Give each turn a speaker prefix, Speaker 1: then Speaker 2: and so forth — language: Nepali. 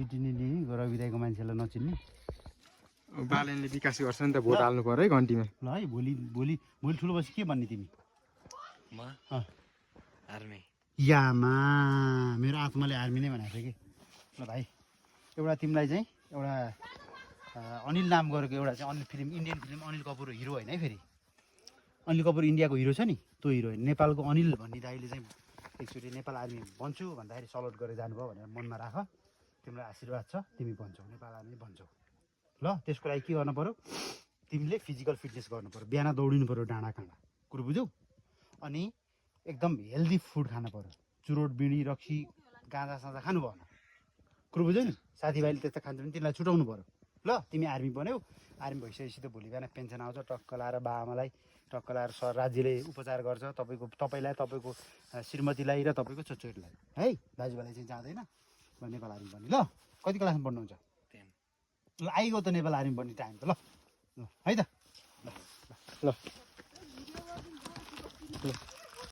Speaker 1: चिन्ने गोरा विदाईको मान्छेलाई नचिन्ने
Speaker 2: बालनले विकास गर्छ नि त भोट हाल्नु पर्यो है घन्टीमा
Speaker 1: ल है भोलि ठुलो बसी के भन्ने तिमी
Speaker 3: म आर्मी
Speaker 1: यामा मेरो आत्माले आर्मी नै भनेको थियो कि ल भाइ एउटा तिमीलाई चाहिँ एउटा अनिल नाम गरेको एउटा चाहिँ Anil film Indian film Anil Kapoor hero होइन है फेरि अनिल कपुर इन्डियाको हिरो छ नि त्यो हिरो होइन नेपालको अनिल भन्ने दाइले चाहिँ एकचोटि नेपाल आर्मी बन्छु भन्दाखेरि सल्युट गरेर जानुभयो भनेर मनमा राख तिमीलाई आशीर्वाद छ तिमी भन्छौ नेपाल आर्मी भन्छौ ल त्यसको लागि के गर्नु पऱ्यो तिमीले फिजिकल फिटनेस गर्नु पऱ्यो बिहान दौडिनु पऱ्यो डाँडा काँडा कुरो बुझ्यौ अनि एकदम हेल्दी फुड खानु पऱ्यो चुरोट बिडी रक्सी गाँजा साँजा खानु भएन कुरो बुझ्यौ नि साथीभाइले त्यस्तो खान्छ भने तिमीलाई छुटाउनु पऱ्यो ल तिमी आर्मी बन्यौ आर्मी भइसकेपछि त भोलि बिहान पेन्सन आउँछ टक्क लाएर बाआमालाई टक्क लाएर राज्यले उपचार गर्छ तपाईँलाई तपाईँको श्रीमतीलाई र तपाईँको छोरीलाई है दाजुभाइलाई चाहिँ जाँदैन नेपाल आर्मी बन्ने ल कति क्लासमा पढ्नुहुन्छ ल आइगयो त नेपाल आर्मी बन्ने टाइम त ल है त ल